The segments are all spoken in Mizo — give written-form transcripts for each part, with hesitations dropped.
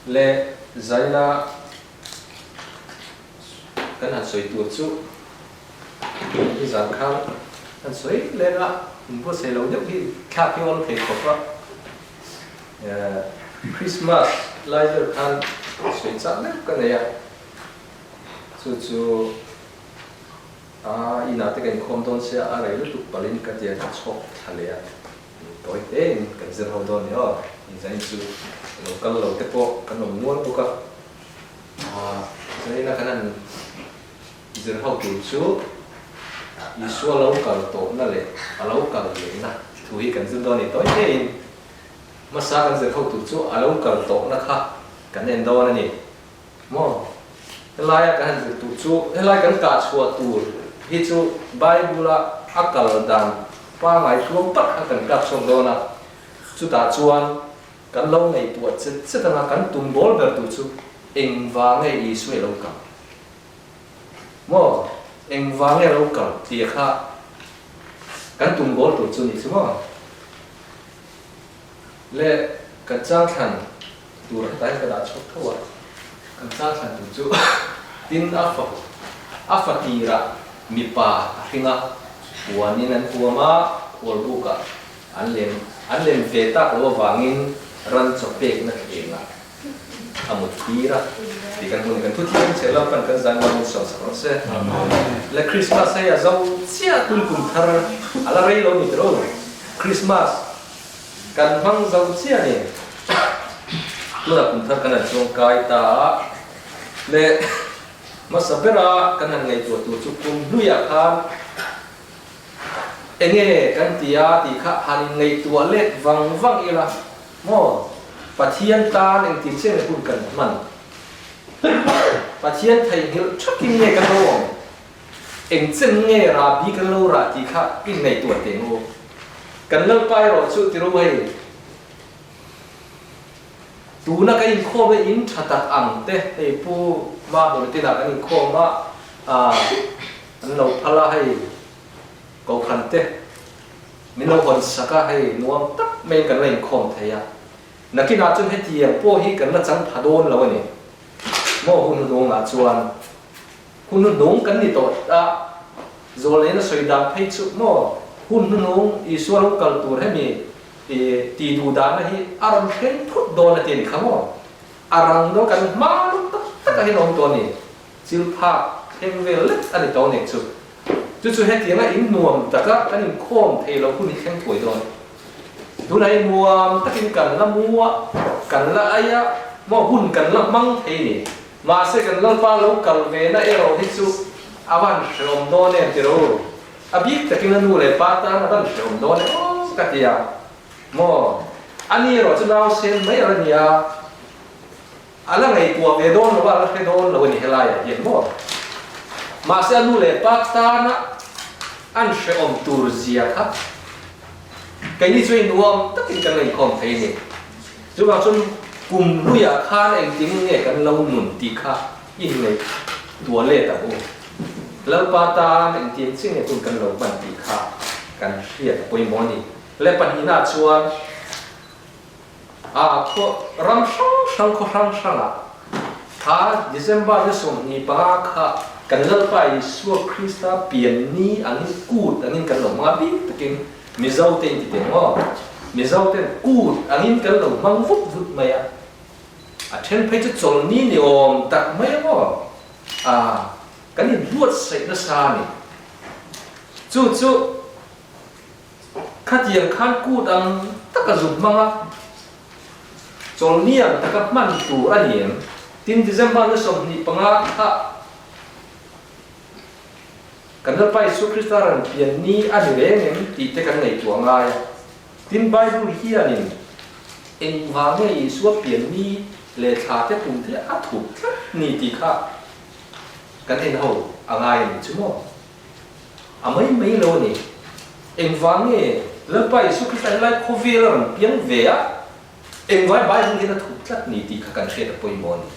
Le zaina kan han sawi tur chu nizan khan kan sawi leng a, inbuatsaih lo deuh hi thlak hi awl thei khawp a. Christmas lai vel khan sawi chak deuh ka nei a, chu chu a inah te ka inkhawm dawn sia a rei lutuk palhin ka tia ka chhawk thla leh a. Tawi tein kan zir ho dawn ni aw, inzain chu lo kal lo te pawh kan awm nual bawk a. Zaina kan han zir ho tur chu Isua lo kal tawhna leh a lo kal lehna thu hi kan zir dawn ni. Tawi tein hmasa kan zir ho tur chu a lo kal tawhna kha kan en dawn a ni maw? Helaia kan han zir tur chu helai kan kah chhuah tur hi chu Bible-a a kal dan pangai tluang tak kha kan kap chhuak dawn a, chutah chuan Kan lo ngaihtuah chet chet anga kan tum bawl ber tur chu engvang nge Isua i lo kal? Maw? Engvang nge a lo kal tih kha kan tum bawl tur chu ni chu maw? Le kan chang thlan tur hetah hian ka dah chhuak tho a, kan chang thlan tur chu tin a fa a fa tirah mipa a hring a, puanin an huam a, khualbukah An lem an lem ve tak lo avangin ran chaw pekna thlengah a mut tir a tih kan hmu a ni. Kan thuthiam che lo kan kan zan ngam sawn sak rawh se. Le Christmas hei a zo chiah tun kum thar a la rei lo ni tiro. Christmas kan hmang zo chiah a ni. Tunah kum thar kan han chuang kai ta a. Le hmasa bera kan han ngaihtuah tur chu kum hluiah khan Enge kan ti a tih kha han inngaihtuah let vang vang ila maw? Pathian tan engtin chiah nge hun kan hman? Pathian theihnghilh thakin nge kan lo awm? Eng chen nge rahbi kan lo rah tih kha inngaihtuah teh ang u. Kan Lalpa erawh chu ti ro hei, tuna kan inkhawm hi in tha tak ang te, hei Pu Mahmawlitinah kan inkhawm a, An lo phal a hei Kohhran te min lo hawn sak a hei nuam tak maiin kan la inkhawm thei a, nakinah chuan hetiang pawh hi kan la chang pha dawn lo a ni. Maw hun hnuhnungah chuan hun hnuhnung kan ni tawh a, Zawlneina sawi dan phei chu maw hun hnuhnung Isua lo kal tur hemi tih duh dahna hi a rawn thleng phut dawn a ti a ni kha maw? A rang dawn kan hma lawk tak takah hian a awm tawh a ni. Chil phak thleng vel lek a ni tawh nek chu. Chu chu hetianga in nuam taka kan inkhawm thei lo hun hi thleng thuai dawn. Tunah hi nuam takin kan la mu a, kan la ai a, maw hun kan la hmang thei ni. Mahse kan Lalpa lo kal ve na erawh hi chu a van hrehawm dawn em ti ro. A bik takin a nu leh pa tan a van hrehawm dawn em aw ka ti a. Maw ani erawh chu nausen mai a la ni a. A la ngaihtuah ve dawn lo a, a la hre dawn lo a ni helaiah hian maw? Mahse a nu leh pa tana an hrehawm tur zia kha keini chu innuam takin kan la inkhawm thei a ni. Chuvang chuan kum hluiah khan engtin nge kan lo nun tih kha inngaihtuah let ang u. Lalpa tan engtin chi nge hun kan lo hman tih kha kan hriat a pawimawh a ni. Le pahnihnaah chuan. A khaw ram hrang hrang khaw hrang hrangah kha December ni 25 kha kan Lalpa Isua Krista pian ni angin kut angin kan lo hmang a, bik takin Mizo te in ti teh maw? Mizo ten kut angin kan lo hmang vut vut mai a, a then phei chu chawlhni ni awm tak mai a maw? A kan inbuatsaih nasa a ni. Chu chu. Khatiang khan kut ang taka zuk hmang a, chawlhni ang taka hman tur a ni em? Tin, December ni 25 kha kan Lalpa Isua Krista rawn pian ni a ni reng em tih te kan ngaihtuah ngai a. Tin, Bible hianin engvang nge Isua pian ni leh thla te kum te a thup tlat ni tih kha kan en ho a ngai a ni chu maw? A mai mai lo a ni. Engvang nge Lalpa Isu Krista helai khawvel a rawn piang ve a, engvai Bible hian a thup tlat ni tih kha kan hriat a pawimawh a ni.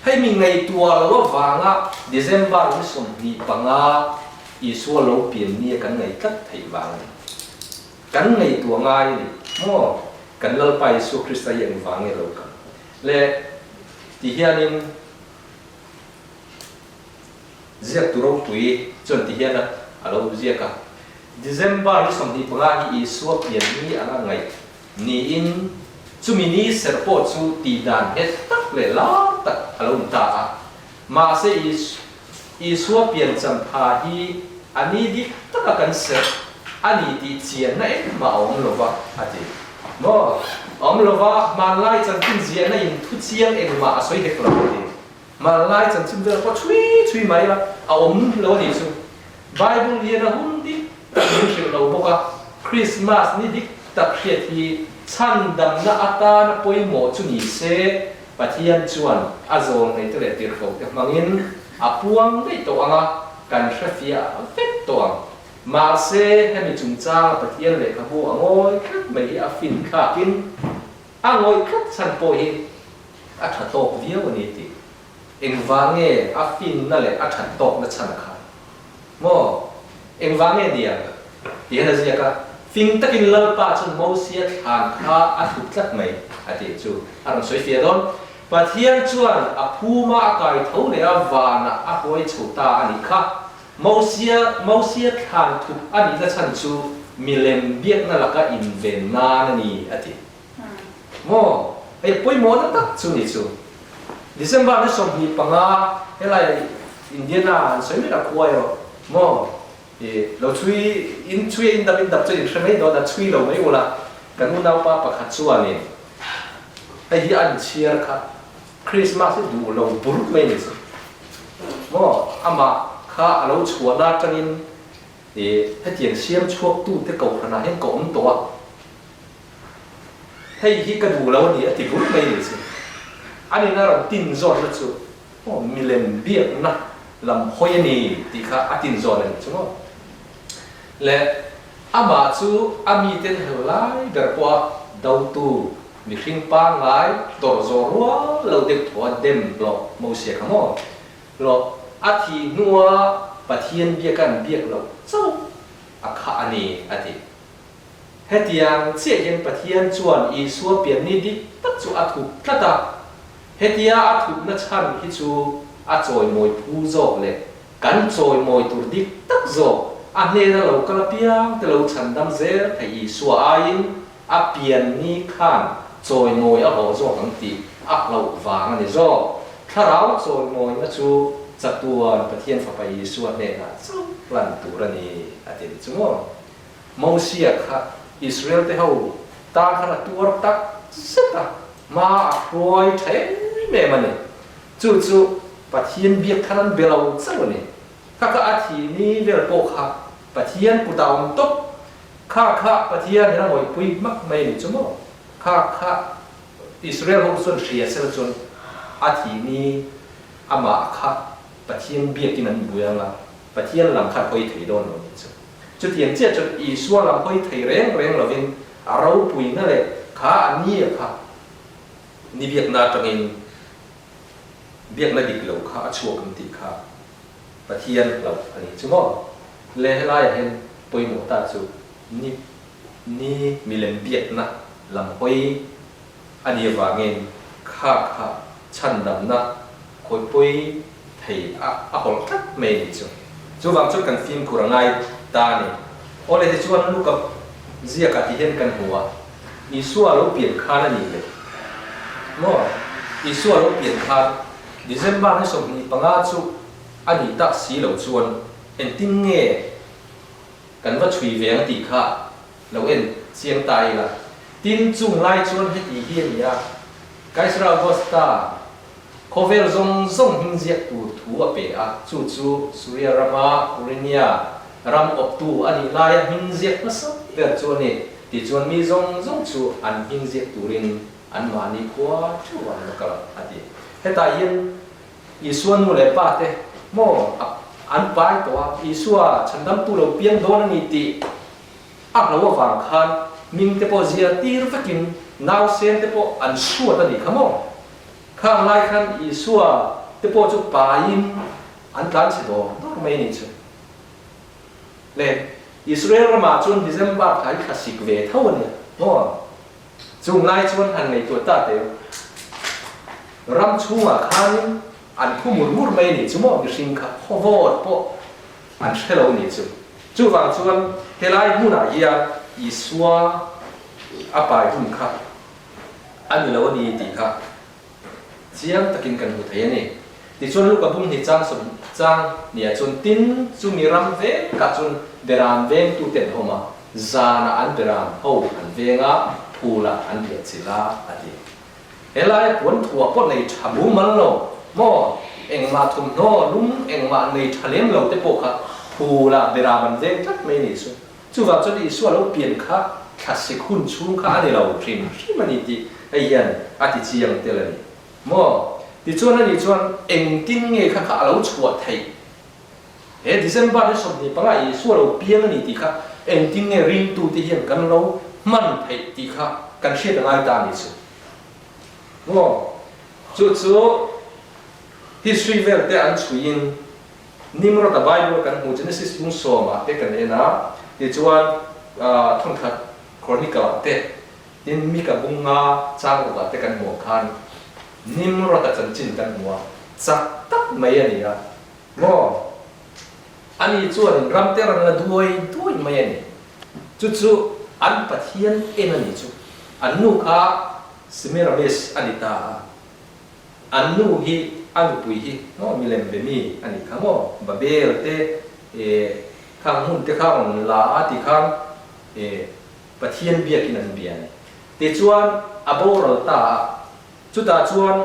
Hei mi ngaihtuah lo avanga December ni 25 Isua lo pian nia kan ngaih tlat theih vang a ni. Kan ngaihtuah ngai a ni maw? Kan Lalpa Isu Krista hi engvang nge lo kal? Le ti hianin ziaktu ropui chuan ti hian a lo ziak a, December ni 25 hi Isua pian ni anga ngaih niin chumi ni serh pawh chu tihdan nghet tak leh lar tak a lo ni ta a. Mahse Isua pian chantha hi a ni dik taka kan serh a ni tih chianna engmah a awm lova, a ti. Maw? A awm lova, hmanlai chanchin ziahna in thu chiang engmah a sawi hek lo, a ti. Hmanlai chanchin vel pawh chhui chhui mai la, a awm lo a nih chu. Bible hian a hun dik tak min hrilh lo bawk a, Christmas ni dik tak hriat hi chhandamna atana pawimawh chu ni se, Pathian chuan a zawl neite leh tirhkohte hmangin a puang daih tawh ang a, kan hrefiah vek tawh ang. Mahse, hemi chungchanga Pathian lehkhabu a ngawi tlat mai hi a fin thlakin a ngawih tlat chhan pawh hi a tha tawk viau a ni tih. Engvang nge a finna leh a that tawkna chhan kha? Maw? Engvang nge nia? Ti hian a ziak a, Fing takin Lalpa chuan Mosia thlan kha a thup tlat mai, a tih chu a rawn sawi fiah dawn. Pathian chuan a phuma a kai tho leh a vanah a huai chho ta a nih kha. Mosia Mosia thlan thup a nihna chhan chu milem biakna laka inven nan a ni, a ti. Maw? Hei pawimawhna tak chu ni chu. December ni 25 helai Indiana an sawi mek a khua erawh maw? I lo chhui in chhui a in dap in dap chu in hre mai dawn a chhui lo mai ula kan unaupa pakhat chuanin hei hi an chhiar kha Christmas hi duh lo buruk mai ni chu. Maw? Amah kha a lo chhuahna atangin i hetiang siam chhuaktute kohhranah hian ka awm tawh a. Hei hi ka duh lo a ni a ti bur mai ni chu. A nina rawn tin zawnna chu aw milem biakna lam hawi a ni tih kha a tin zawn a ni chu maw. Le amah chu a miten hel lai ber pawha dotu mihring pangngai tawrh zawh rual lo deuh thaw a dem hlawh Mosia kha maw. Hlawh a thih hnua Pathian biaka an biak loh chauh a khah a ni a ti. Hetiang chiah hian Pathian chuan Isua pianni dik tak chu a thup tlat a. Hetia a thupna chhan hi chu a chawimawi phu zawk leh kan chawimawi tur dik tak zawk, a hnena lo kal apiang te lo chhandam zel thei Isua aiin a pianni khan chawimawi a hlawh zawk ang tih a hlauh vang a ni zawk. Thlarau chawimawina chu chatuan Pathian Fapa Isua hnenah chauh hlan tur a ni, a ti ni chu maw? Mosia kha Israel te ho tan khan a tuar tak zet a, hma a hruai tha em em a ni. Chu chu Pathian biak khan an be lo chauh a ni. Kha kha a thi ni vel pawh kha Pathian kut a awm tawp. Kha kha Pathian in a ngawihpui hmak mai a ni chu maw? Kha kha Israel ho chuan hria sela chuan a thi ni amah kha Pathian biakin an bui ang a, Pathian lam khan hawi thei dawn lo a ni chu. Chutiang chiah chuan Isua lam hawi thei reng reng lovin a ropuina leh kha a nia kha ni biakna atangin biakna dik lo kha a chhuak ang tih kha Pathian hlauh a ni chu maw? Le helaiah hian pawimawh ta chu ni ni milem biakna lam hawi a nih avangin kha kha chhandamna khawihpawi thei a a hawlh tlat mai a nih chu. Chuvang chuan kan fimkhur a ngai ta a ni. Awle tichuan Luka ziakah ti hian kan hmu a, Isua lo pian khan a nih leh maw? Isua lo pian khan December ni 25 chu a nih tak si lo chuan engtin nge kan va chhui ve ang tih kha lo en chiang ta ila. Tin, chung lai chuan heti hi a ni a, Kaisar Augusta Khawvel zawng zawng hming ziak tur thu a pe a, chu chu Suria rama Kurinia ram awptu a nih laia hming ziak hmasa ber chu a ni. Tichuan mi zawng zawng chu an hming ziak turin anmahni khua theuh an va kal a ti. Hetah hian Isua nu leh pa te maw an pai tawh a, Isua chhandamtu lo piang dawn a ni tih a hlo avang khan hming te pawh zia tir vekin nausen te pawh an hruat a nih kha maw? Khang lai khan Isua te pawh chu paiin an tlan chhe dawr dawr mai a nih chu. Le, Israel ramah chuan December thla hi thla sik ve tho a nia maw? Chung lai chuan han ngaihtuah ta teh u. Ram chhungah khanin an phu mur mur mai a nih chu maw mihring kha khawvawt pawh an hre lo a nih chu. Chuvang chuan helai hmunah hian Isua a pai hun kha a ni lo a ni tih kha chiang takin kan hmu thei a ni. Tichuan Luka bung hnih chang sawm chang nia chuan tin chumi ram vengah chuan beram vengtute an awm a, zanah an beram ho an veng a, phulah an riah chilh a, a ti. Helai puan thuah pawh nei tha mumal lo maw? Engmah thawmhnaw lum engmah nei tha lem lo te pawh kha phulah beram an veng tlat mai a nih chu. Chuvang chuan Isua lo pian kha thlasik hun chhung kha a ni lo hrim hrim a ni tih hei hian a ti chiang tel a ni maw? Tichuan ani chuan engtin nge kha kha a lo chhuah theih? He December ni 25 Isua lo piang a ni tih kha engtin nge ringtute hian kan lo hman theih tih kha kan hriat a ngai ta a nih chu. Maw? Chu chu history vel te an chhuiin Nimrod-a Bible kan hmu Genesis bung sawmah te kan en a, tichuan thawnkhat Chronicle-ah te tin Mika bunga chang rukah te kan hmuh khan Nimrod-a chanchin kan hmu a, chak tak mai a ni a. Maw? Ani chuan ram te rawn la duai duai mai a ni. Chu chu an Pathian en a ni chu. An nu kha Semiramis a ni ta a. An nu hi a nupui hi maw milem be mi a nih kha maw? Babel te eh khang hmun te kha rawn la a ti khan eh Pathian biakin an bia a ni. Tichuan a boral ta a. Chutah chuan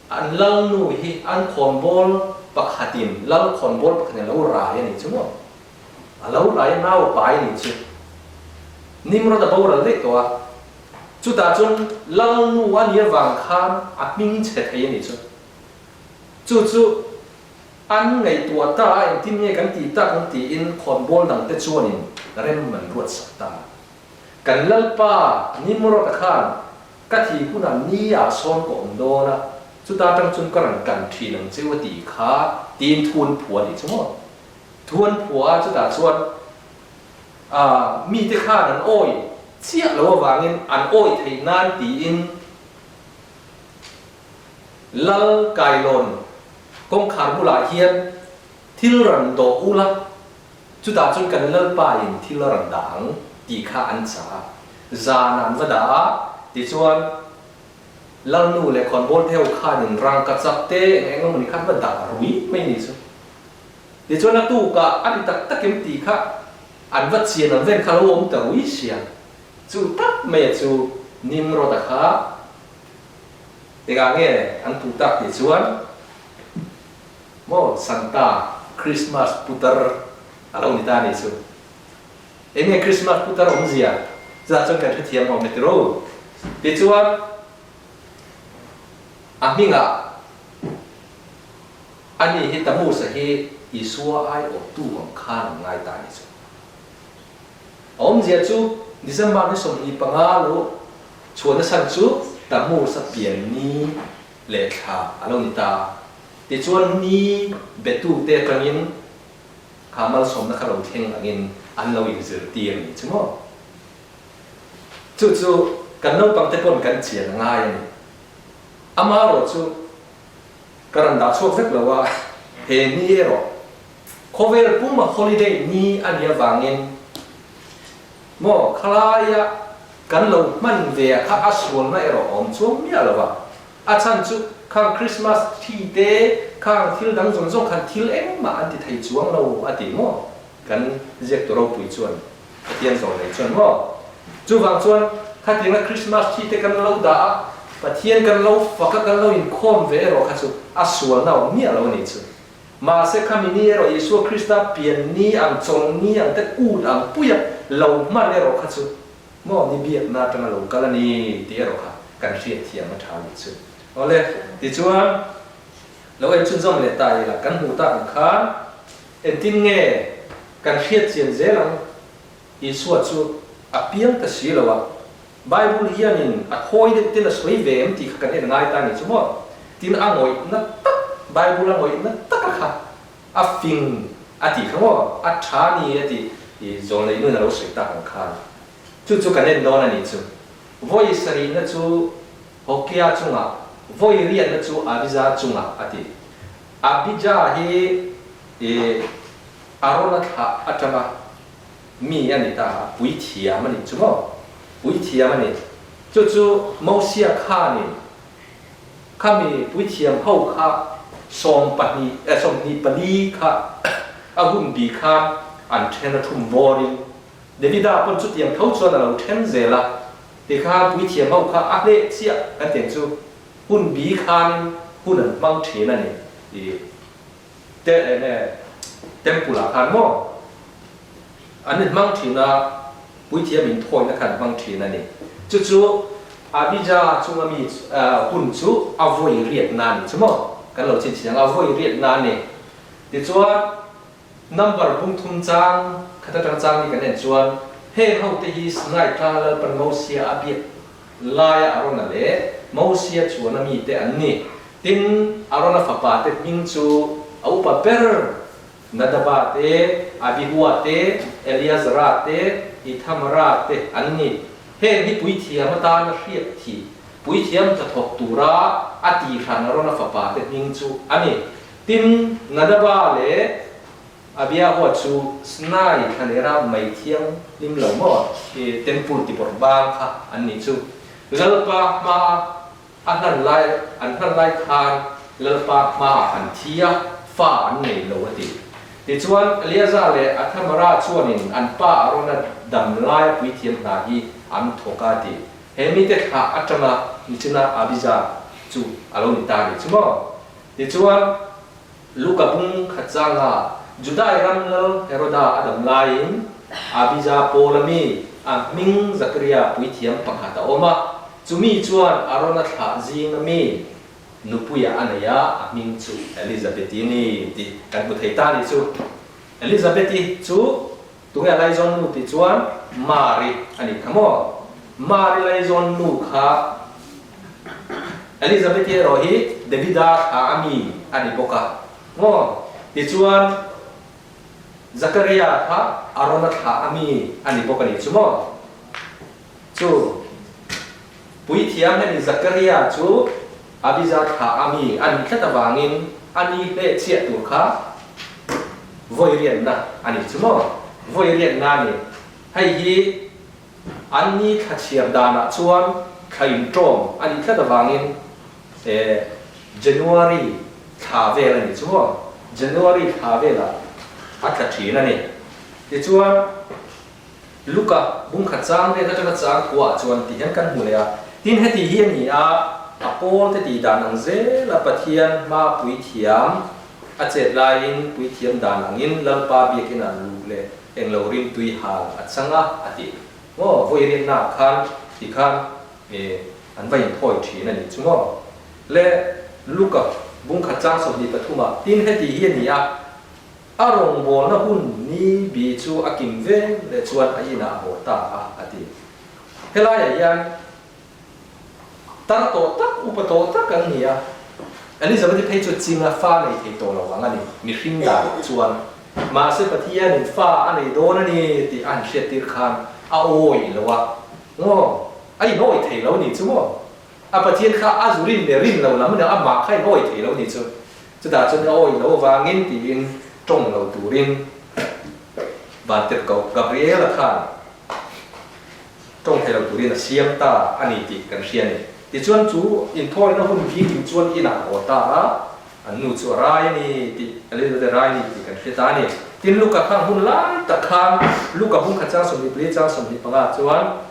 An lal nu hi an khawnbawl pakhatin, lal khawnbawl pakhatin a lo rai a nih chu maw? A lo rai a, nau a pai a nih chu. Nimrod a boral daih tawh a, chutah chuan lal nu a nih avang khan a hming chhe thei a nih chu. Chu chu an ngaihtuah ta a, engtin nge kan tih tak ang tiin khawnbawl dangte chuanin rem an ruatsak ta a. Kan Lalpa Nimrod-a khan Ka thi hunah ni ah sawn ka awm dawn a, chuta tang chuan ka rawn kan thin ang cheu a tih kha tiin thu an phua a nih chu maw? Thu an phua a, chutah chuan ah mite khan an awi chiah lo avangin an awi theih nan tiin Lal Kailawn kawngkhar bulah hian thil rawn dawh ula, chutah chuan kan Lalpa in thil a rawn dah ang tih kha an chah a. Zan an va dah a, tichuan Lalnu leh khawnbawl te ho khanin rangka chak te eng eng emawni kha an va dah rui mai ni chu. Tichuan a tukah a ni tak tak em tih kha an va chian an ven kha lo awm ta rui sia. Chu tak mai a chu Nimrod-a kha engah nge an puh tak tih chuan maw Santa Christmas putar a lo ni ta a nih chu. Eng nge Christmas putar awmzia? Chutah chuan kan hrethiam awm e tiro. Tichuan, a hmingah ani hi Tamusa hi Isua aiawhtu ang khan an ngai ta a ni chu. A awmzia chu December ni 25 lo chhuahna san chu Tamusa pian ni leh thla a lo ni ta. Tichuan ni betute atangin Kha malsawmna kha lo thleng angin an lo inzirtir a nih chu maw? Chu chu kan naupangte pawn kan chian a ngai a ni. Amaherawh chu ka rawn dah chhuak vek lo a, he ni erawh khawvel puma holiday ni a nih avangin maw khalaia kan lo hman ve a kha a sualna erawh a awm chuang miah lo va. A chhan chu khang Christmas thi te, khang thil dang zawng zawng khan thil engmah an ti thei chuang lo a ti maw? Kan ziaktu ropui chuan Pathian zawng nei chuan maw? Chuvang chuan khatianga Christmas thi te kan lo dah a, Pathian kan lo fak a, kan lo inkhawm ve erawh kha chu a sualna awm miah lo a nih chu. Mahse khami ni erawh Isua Krista pian ni ang, chawlh ni ang te, kut ang puia lo hman erawh kha chu Maw ni biakna atanga lo kal a ni tih erawh kha kan hriatthiam a tha nih chu. Awle, tichuan lo en chhunzawm leh ta ila kan hmuh tak ang khan engtin nge kan hriatchian zel ang? Isua chu a piang ta si lo a, Bible hianin a khawi deuh ten a sawi ve em tih kha kan en ngai ta nih chu maw? Tin a ngawihna tak, Bible a ngawihna taka kha a fing a tih kha maw? A tha a ni a tih i zawlneih nun a lo sawi tak ang khan. Chu chu kan en dawn a nih chu. Vawi sarihna chu Hokia chungah. Vawi riatna chu Abija chungah a ti. Abija hi i Arona thlah atanga mi a ni ta a, puithiam a ni chu maw? Puithiam a ni. Chu chu Mosia khanin khami puithiam ho kha 12 eh 24 kha a hun bi khan an then a thum bawrin Davida pawn chutiang tho chuan a lo then zel a, tikhan puithiam ho kha a hleh chiah kan tiang chu hun bi khanin hun an hmang thin a ni i te enge temple ah khan maw an in hmang thin a, puithiam in thawina kha an hmang thin a ni. Chu chu Abija chunga mi hun chu a vawi riatna a ni chu maw kan lo chhinchhiah ang a vawi riatna a ni. Tichuan Number bung thum chang khat atang chang hi kan en chuan heng ho te hi Sinai tlanga Lalpan Mosia a biak laia Arona leh Mosia chuan a mite an ni. Tin, Arona fapa te hming chu a upa ber Nadaba te, Abihua te, Eleazara te, Ithamara te an ni. Heng hi puithiam atana hriat thih, puithiam hnathawk tura a tihran Arona fapa te hming chu a ni. Tin, Nadaba leh Abiahua chu Sinai thlanera mai thianghlim lo maw i temple ti bawrh bang kha an nih chu. Lalpa hmaa a hlan lai an hlan lai khan Lalpa hmaah an thi a, fa an nei lo a ti. Tichuan, Eleazar leh Athamara chuanin an pa Arona dam laia puithiam hna hi an thawk a ti. He mite thlah atanga nichina Abija chu a lo ni ta a nih chu maw? Tichuan, Luka bung khat changa Judai ram lal Heroda a dam laiin Abija Paula mi a hming Zakaria puithiam pakhat a awm a, chumi chuan Arona thlah zinga mi nupuia a nei a, a hming chu Elizabeti a ni tih kan hmu thei ta a nih chu. Elizabeti chu tunge a laizawn nu tih chuan Mari a nih kha maw? Mari laizawn nu kha Elizabeth erawh hi Davida thla a mi a ni bawk a maw? Tichuan Zakaria kha Arona thla a mi a ni bawk a nih chu maw? Chu puithiam hemi Zakaria chu Abija thla a mi a nih tlat avangin a ni hleh chiah tur kha vawi riatna a nih chu maw? Vawi riatna a ni. Hei hi An ni thla chhiar danah chuan thla inṭawm a nih tlat avangin January thla vel a nih chu maw? January thla velah a tla ṭhin a ni. Tichuan, Luka bungkhat chang vel atanga chang khuaah chuan tih hian kan hmu leh a. Tin, heti hi a ni a, a pawlte tih dan ang zela Pathian hma puithiam a chet laiin puithiam dan angin Lalpa biakin an luh leh Englo rim tui hal a chang a, a ti. Maw, vawi rinnaah khan ti khan e an va inthawi thin a nih chu maw? Le Luka bungkhat chang 23 ah tin heti hi a ni a, a rawngbawlna hun ni bi chu a kim ve leh chuan a inah a haw ta a, a ti. Helaiah hian Tar tawh tak, upa tawh tak an ni a. Elizabeth-i phei chu chinga fa nei thei tawh lo ang a ni, mihring dan chuan. Mahse Pathianin fa a nei dawn a ni tih a han hriattir khan a awi lo a, Ngaw, a inawi thei lo ni chu maw? A Pathian kha a zu rin leh rin lo lam a ni, amah kha inawi thei lo ni chu. Chutah chuan a awi lo avangin tiin tawng lo turin Vantirhkoh Gabriela khan Tawng thei lo turin a siam ta a ni tih kan hria a ni. Tichuan chu inthawina hun bik in chuan inah a haw ta a, an nu chu a rai a ni tih, Elizabeth a rai a ni tih kan hria ta a ni. Tin, Luka khan hun lai tak khan, Luka bung khat chang 24 chang 25 chuan,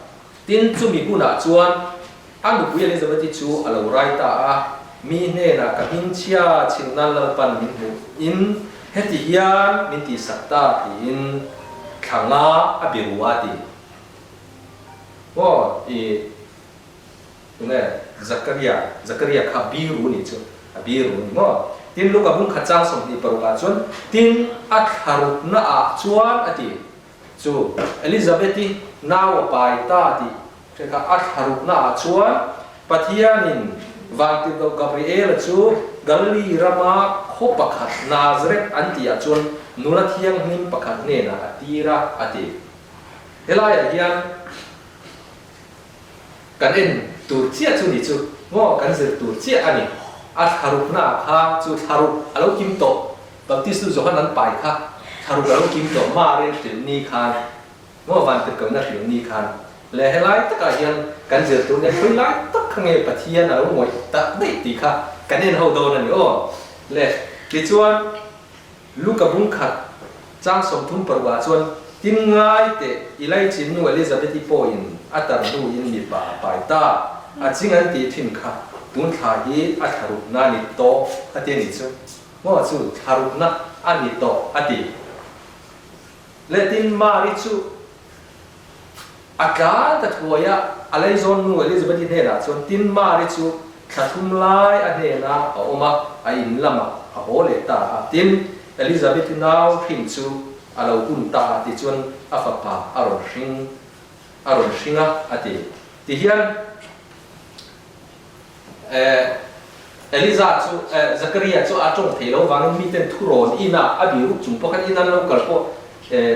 Tin, chumi hunah chuan a nupui Elizabeth-i chu a lo rai ta a, mi hnenah ka hmingchhia chhilhna Lalpan min hmuh in heti hian min tihsak ta tiin thla nga a biru a ti. Aw i tunge Zakaria, Zakaria kha biru nih chu a biru a ni maw? Tin Luka bung khat chang 26 ah chuan tin a thlarukna ah chuan a ti chu Elizabeth-i nau a pai ta tih hre kha a thlarukna ah chuan Pathianin Vantirhkoh Gabriel-a chu Galili rama khaw pakhat Nazareth an tih ah chuan nula thianghlim pakhat hnenah a tir a a ti. Helaiah hian kan en tur chiah chu ni chu. maw kan zir tur chiah a ni. A thlarukna kha chu thlaruk a lo kim tawh, Baptistu Johan an pai kha thlaruk a lo kim tawh Mari hrilh ni khan maw vantirhkohna hrilh ni khan leh helai takah hian kan zir tur nia khawi lai tak kha nge Pathian a lo ngawih tak daih tih kha kan en ho dawn a ni aw. Le tichuan Luka bung khat chang 36 ah chuan tin ngai teh i laichin nu Elizabeth-i pawhin a tar hnuin mipa a pai ta a ching an tih thin kha tun thla hi a thlarukna a ni tawh a ti a nih chu maw chu thlarukna a ni tawh a ti. Le tin Mari chu a tlan ta thuai a, a leizawn nu Elizabeth-i hnenah chuan tin Mari chu thla thum lai a hnenah a awm a, a in lamah a haw leh ta a. Tin, Elizabeth-i nau hrin chu a lo hun ta a, tichuan a fapa a rawn hring a rawn hring a, a ti. Tihian Eliza chu Zakaria chu a tawng thei lo vangin miten thu rawn in a, a bihruk chung pawh khan in an lo kal pawh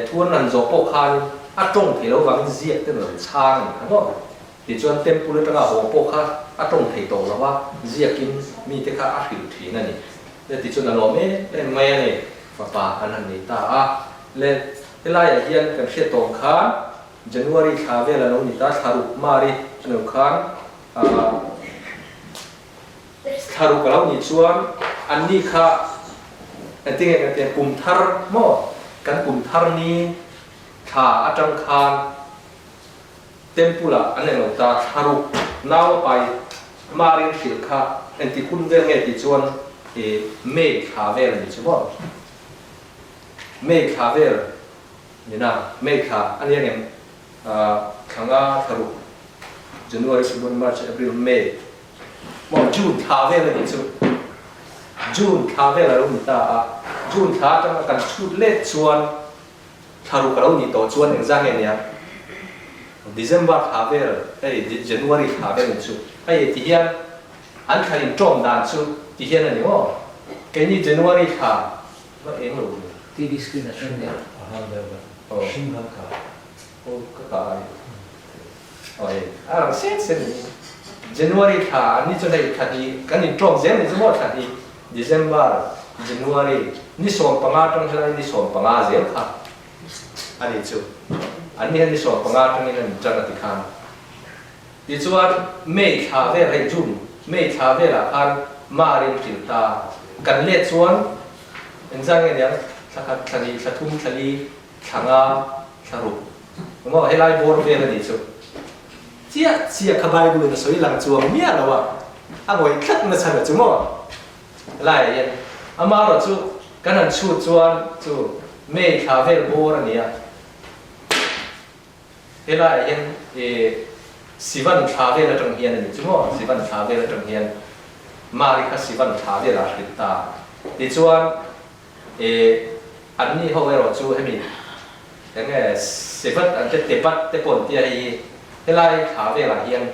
thu an rawn zawh pawh khanin a tawng thei lo vangin ziak te rawn chhang a ni kha maw. Tichuan temple atanga haw pawh kha a tawng thei tawh lo va, ziakin mite kha a hrilh thin a ni. Le tichuan a lawm em em mai a ni, fapa an han nei ta a. Le helaiah hian kan hriat tawng khan January thla vel a lo ni ta, thla ruk Mari a lo khan Thla ruk a lo nih chuan anni kha engtinge kan tih kum thar maw kan kum thar ni thla atang khan temple ah an englo ta thla ruk nau a pai marin hrilh kha engti hun vel nge tih chuan ih May thla vel a ni chu maw May thla vel nina May thla a nia ngem Thla nga thla ruk, January, February, March, April, May, maw June thla vel a nih chu. June thla vel a lo ni ta a, June thla atanga kan chhut let chuan thla ruk a lo nih tawh chuan engzah nge nia December thla vel hei January thla vel a nih chu. Hei ti hian an thla intawm dan chu ti hian a ni maw? Keini January thla va eng lo ve. TV screen a hring nia. Hring kan kah. Aw ka kah ai. Aw hei a rang sen sen ni. January thla an ni chuan hei thla hnih kan intawm zel ni chu maw thla hnih December, January ni 15 atang helai ni 15 zel kha a ni chu. An ni hian ni 15 atangin an intan a ti khan. Tichuan May thla vel hei June, May thla velah khan Marin hrilh ta kan let chuan engzah nge niang thla khat, thla hnih, thla thum, thla li, thla nga, thla ruk emaw helai bawr vel a nih chu. Chiah chiah kha Bible in a sawi lang chuang miah lo a, a ngawih tlat na chhan a chu maw? Helaiah hian amaherawh chu kan han chhut chuan chu May thla vel bawr a ni a, helaiah hian ih Sivan thla vel atang hian a ni chu maw? Sivan thla vel atang hian Mari kha Sivan thla velah a hrilh ta. Tichuan E, anni ho erawh chu hemi eng nge Sebat an te Tebat te pawh an tia hei hi helai thla velah hian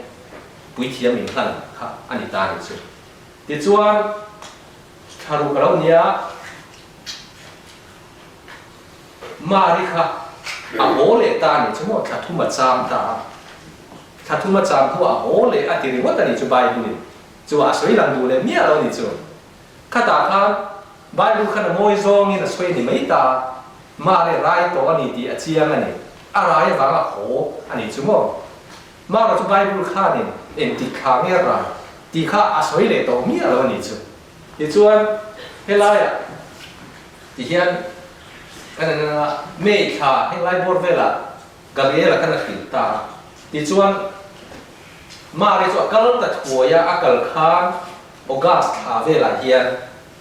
puithiam in hlan kha a ni ta a nih chu. Tichuan thla ruk a lo nia Mari kha a haw leh ta a nih chu maw thla thum a cham ta a, thla thum a cham hnuah a haw leh a ti ringawt a nih chu Bible in chu a sawi lang duh leh miah lo a nih chu. Khatah khan Bible khan a ngawi zawngin a sawi a ni mai ta a, Mare rai tawh a ni tih a chiang a ni. A rai avanga haw a ni chu maw? Mara chu Bible khanin engtik thla nge a rai tih kha a sawi leh tawh miah lo a ni chu. Tichuan helaiah ti hian kan en a, May thla henglai bawr velah Gabriel-a khan a hrilh ta a. Tichuan Mare chu a kal ta thuai a, a kal khan August thla velah hian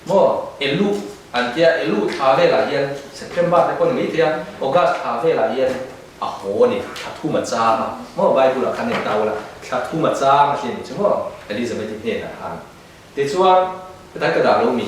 maw Elu an tia, Elu thla velah hian September te pawh ni mai thei a, August thla velah hian a haw a ni, thla thum a chang a maw Bible ah khan en ta ula, thla thum a chang a hria ni chu maw Elizabeth-i hnenah khan. Tichuan hetlai ka dah lo mi?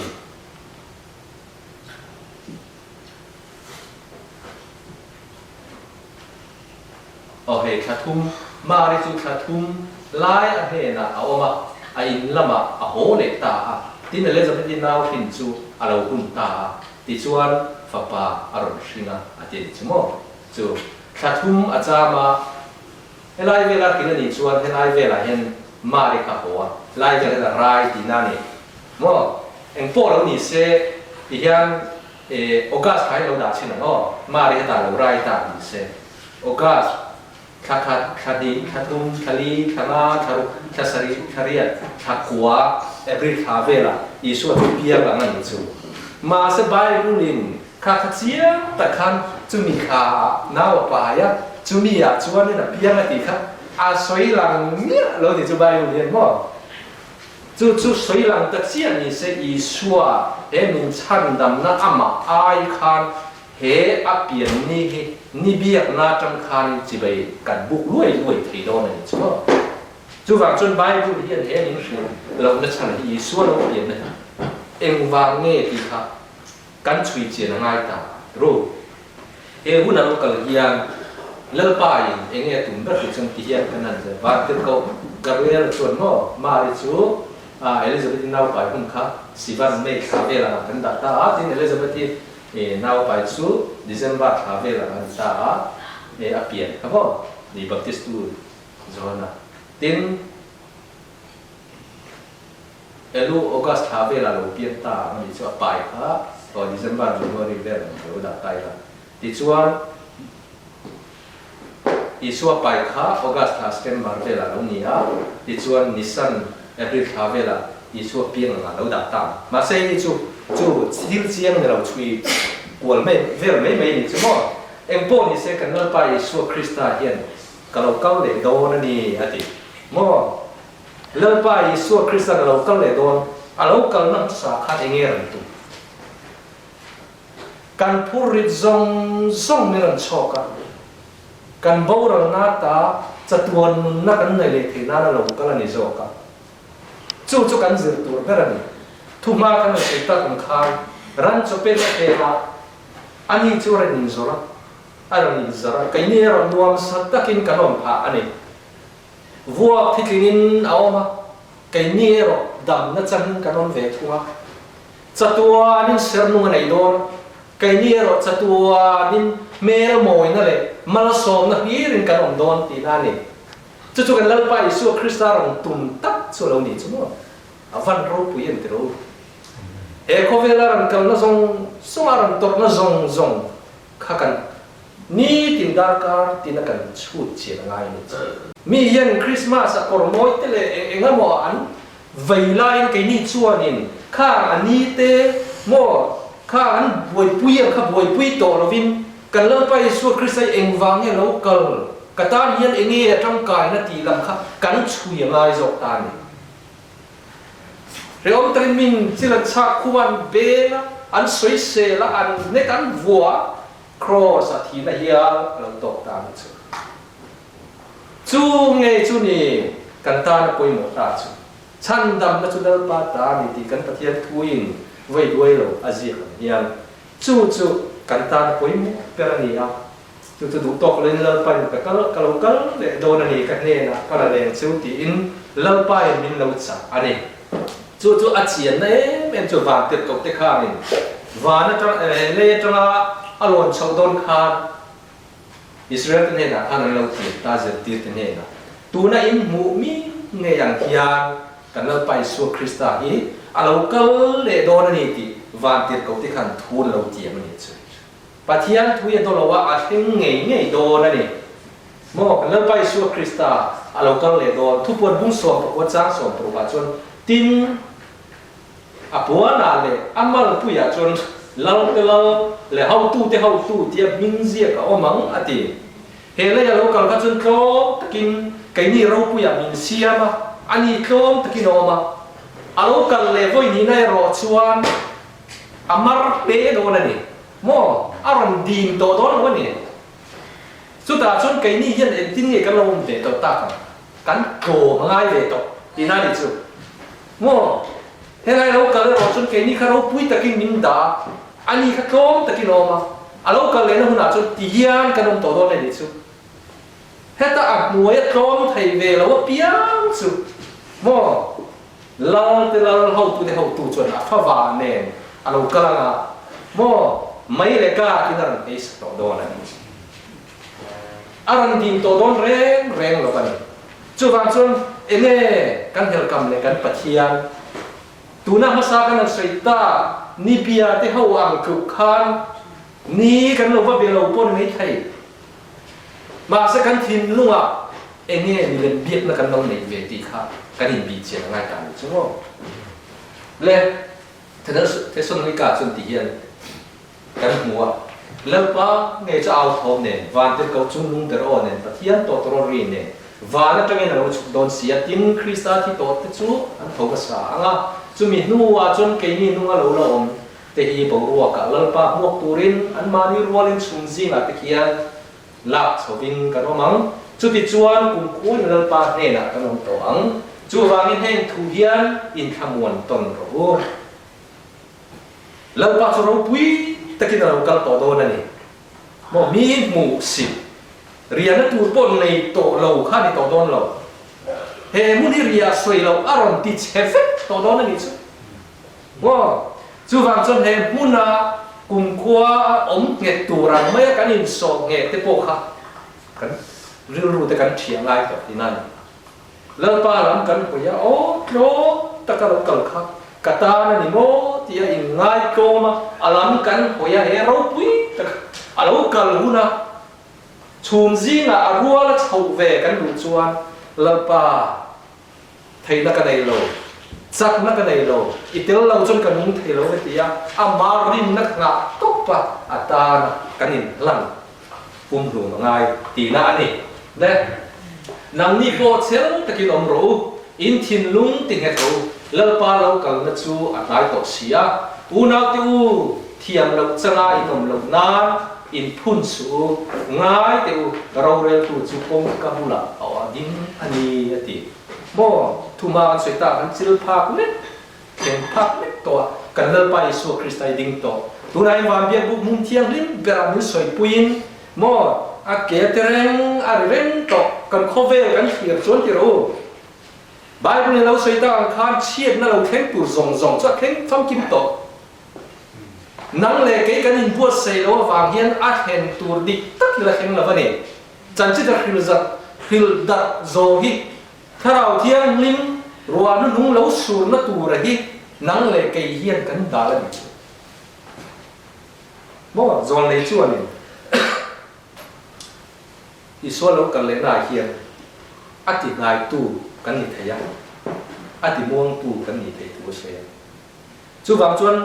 Aw hei thla thum, Mari chu thla thum lai a hnenah a awm a, a in lamah a haw leh ta a, tin Elizabeth-i nau hrin chu a lo hun ta a, tichuan fapa a rawn hring a, a ti a ni chu maw? Chu thla thum a cham a, helai vela hrin a nih chuan helai velah hian Mari kha a haw a. Lai vel hian a rai tihna a ni maw? Eng pawh lo ni se ti hian August thla hi lo dah chhin ang aw, Mari hetah lo rai ta ni se. August thla khat, thla hnih, thla thum, thla li, thla nga, thla ruk, thla sarih, thla riat, thla kua, April thla velah Isua chu piang ang a nih chu. Mahse Bible-in kha kha chiang tak khan chumi thla ah nau a pai a, chumi ah chuanin a piang a tih kha a sawi lang miah lo tih chu Bible hian maw? Chu chu sawi lang ta chiah ni se Isua he min chhandamna amah ai khan he a pian ni hi ni biakna atang khanin chibai kan buk luai luai thei dawn a ni chu maw? Chuvang chuan Bible hian he min hrilh lohna chhan hi Isua lo pianna hi engvang nge tih kha kan chhui chian a ngai ta ru. He hun a lo kal hian Lalpa in enge a tum ber tih chuan ti hian kan han zir. Vantirhkoh Gabriel chuan maw Mari chu Elizabeth-i naupai hun kha Sivan May thla vel angah kan dah ta a, tin Elizabeth-i naupai chu December thla vel angah an ta a, a pian kha maw ni Baptist-tu Johana. Tin. Elu August thla velah lo pian ta ang a nih chu a pai kha aw December January vel ang lo dah ta ila. Tichuan Isua pai kha August thla September velah lo ni a, tichuan Nisan April thla velah Isua piang angah lo dah ta ang. Mahse hei chu chu thil chiang ni lo chhui kual mai vel mai mai ni chu maw? Engpawh ni se kan Lalpa Isua Krista hian ka lo kal leh dawn a ni a ti maw? Lalpa Isua Kristan a lo kal leh dawn, a lo kalna hmasa khan eng nge rawn tum? Kan phurrit zawng zawng min rawn chhawk a, kan boralna ta chatuan nunna kan nei leh theih nan a lo kal a ni zawk a. Chu chu kan zir tur ber a ni. Thuhma kan rawn sawi tak ang khan ran chawpek a pek a, ani chu rawn inzawrh a, a rawn inzawrh a, keini erawh nuamsa takin kan awm phah a ni. Vuak thitlingin a awm a, keini erawh damna changin kan awm ve thung a. Chatuanin sernung a nei dawn a, keini erawh chatuanin hmel mawina leh malsawmna hlirin kan awm dawn tihna a ni. Chu chu kan Lalpa Isua Krista rawn tum tak chu a lo ni chu maw? A van ropui em tiro? He khawvela rawn kalna zawng zawnga rawn tawrhna zawng zawng kha kan Nitin darkar tina kan chhut chian a ngai a ni chu. Mi hian Christmas a kawr mawi te leh eng eng emaw an vei laiin keini chuanin khang a ni te maw khang an buaipui ang kha buaipui tawh lovin kan Lalpa Isua Krista hi engvang nge lo kal ka tan hian enge a tangkaina tih lam kha kan chhui a ngai zawk ta a ni. Hrehawm takin min chil an chhak khum a, an beng a, an sawisel a, an nek an vua a, Kraws a thihna hial a lo tawk ta ang chu. Chu nge chu ni kan tan a pawimawh ta chu. Chhandamna chu Lalpa ta a ni tih kan Pathian thuin vawi duai lo a ziak ang hian chu chu kan tan a pawimawh ber a ni a. Chu chu duh tawk loin Lalpain ka kal ka lo kal leh dawn a ni ka hnenah ka la leng chu tiin Lalpain min lo chah a ni. Chu chu a chianna em em chu van tirh koh te khanin van atang lei atanga a lawn chhoh dawn khan Israel te hnenah khan an lo tir ta zirtir te hnenah tuna in hmuh mi ngei ang hian kan Lalpa Isua Krista hi a lo kal leh dawn a ni tih van tirh koh te khan thu an lo tiam a ni chu. Pathian thui a daw lo a, a thleng ngei ngei dawn a ni. Maw, kan Lalpa Isua Krista a lo kal leh dawn. Thupuan bung 14 chang 16 ah chuan tin a puanah leh a malpuiah chuan Lal te Lal leh Hotu te Hotu tia hming ziak a awm ang a ti. He lei a lo kal kha chuan tlawm takin keini ropuiah min siam a, ani tlawm takin a awm a. A lo kal leh vawi nihna erawh chuan A mar pe dawn a ni maw? A rawn dim tawh dawn lo a ni. Chutah chuan keini hian engtin nge kan lo awm ve tawh tak ang? Kan tlawm a ngai ve tawh tihna a ni chu. Maw? Helai lo kal erawh chuan keini kha ropui takin min dah a, ani kha tlawm takin a awm a, a lo kal lehna hunah chuan ti hian kan awm tawh dawn a ni chu. Heta a hnuai a tlawm thei ve lo apiang chu maw? Lal te lal hotute hotu chuan a fava nen a lo kal ang a, maw mai leh ka tin a rawn ei sak tawh dawn a ni. A rawn din tawh dawn reng reng lo a ni. Chuvang chuan. Enge kan helkam leh kan Pathian? Tuna hmasa kan han sawi tak, ni bia te ho ang tluk khan ni kan lo va be lo pawh ni mai thei. Mahse kan thinlungah enge milem biakna kan lo neih ve tih kha kan inbih chian a ngai ta ni chu maw? Le Thesalonika chuan ti hian kan hmu a, Lalpa ngei chu au thawm nen, van tirhkoh chungnung ber aw nen, Pathian tawtawraw ri nen, van atangin a lo chhuk dawn si a, tin Krista thi tawh te chu an tho hmasa ang a, chumi hnuah chuan keini nunga lo la awm te hi boruakah Lalpa hmuak turin anmahni rualin chhum zingah te khian lak chhovin kan awm ang. Chutichuan kumkhuain Lalpa hnenah kan awm tawh ang. Chuvangin heng thu hian inthlamuan tawn rawh u. Lalpa chu ropui takin a lo kal tawh dawn a ni. Maw mi hmuh si riahna tur pawh nei tawh lo kha a ni tawh dawn lo. He hmun hi riah sawi loh a rawn ti chhe vek tawh dawn a nih chu. Maw chuvang chuan he hmuna kumkhua a awm nghet tur ang maia kan insawh ngheh te pawh kha kan rilru te kan thiah ngai tawh tihna a ni. Lalpa lam kan hawi a, aw tlawm taka lo kal kha ka tan a ni maw tia inngai tlawm a, a lam kan hawi a, he ropui taka a lo kal hun a, chhum zingah a rual a chhoh ve kan duh chuan Lalpa theihna ka nei lo, chakna ka nei lo, i tel lo chuan ka nung thei lo ka ti a, ama rinna nghah tawp a, a tana kan inhlan. Pumhlum a ngai tihna a ni. Le, nangni pawh chel takin awm rawh u, in thinlung ti nghet rawh u, Lalpa lo kalna chu a hnai tawh si a. Unaute u, thiam loh changa in awm loh nan in phun suh u, ngai teh u, roreltu chu kawngka bulah a aw a ding a ni, a ti. Maw, thuma kan sawi tak an chil phak lek. Thleng phak vek tawh a, kan Lalpa Isua Krista i ding tawh. Tunah hian van biak buk hmun thianghlim berah min sawipuiin maw a ke te reng a ri reng tawh, kan khawvel kan thlir chuan ti rawh u. Bible in a lo sawi tak ang khan chhiatna lo thleng tur zawng zawng chu a thleng famkim tawh. Nang leh kei kan inbuatsaih loh avang hian a thlen tur dik tak hi la thleng lo a ni. Chanchita hril zat hril darh zawng hi Thlarau Thianghlim ruah hnuhnung lo surna tura hi nang leh kei hian kan dal a ni chu. Maw Zawlnei chuanin Isua lo kal lehnaah hian a ti hnaitu kan ni thei a, a ti muangtu kan ni thei thu a sawi a. Chuvang chuan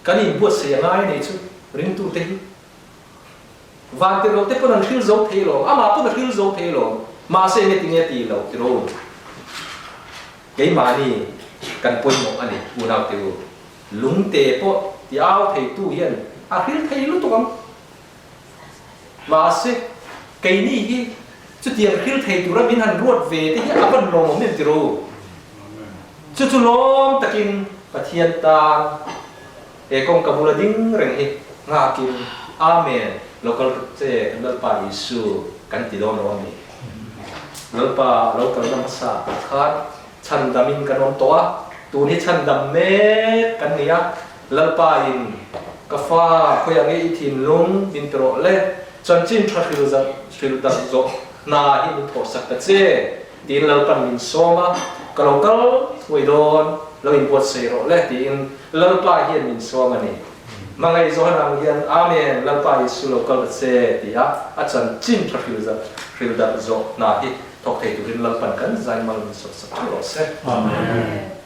kan inbuatsaih a ngai a nih chu ringtute hi. Van tirh loh te pawn an hril zo thei lo, amah pawn a hril zo thei lo, mahse enge tinge ti loh ti ro. Keimahni kan pawimawh a ni unau te u, lungte pawh ti au thei tu hian a hril thei lutuk ang. Mahse keini hi chutiang hril thei tura min han ruat ve te hi a van lawmawm em ti ro. Chu chu lawm takin Pathian tan He kawng ka bula ding reng hi nghakin Amen lo kal ruk che kan Lalpa Isu kan ti dawn lo a ni. Lalpa lo kalna hmasa ah khan chhandam in kan awm tawh a, tun hi chhandam mek kan ni a, Lalpa in ka fa khawiah nge i thinlung min ti rawh le, chanchin tha hril zat hril darh zawh hna hi min thawhsak ta che tiin Lalpan min sawm a, ka lo kal thuai dawn lo inbuatsaih rawh le tiin Lalpa hian min sawm a ni. Hmangaih Johan ang hian Amen, Lalpa Isu lo kal ta che ti a a chanchin tha hril zat hril darh zawh hna hi thawk thei turin Lalpan kan zai mal min sawt sak theuh rawh se. Amen.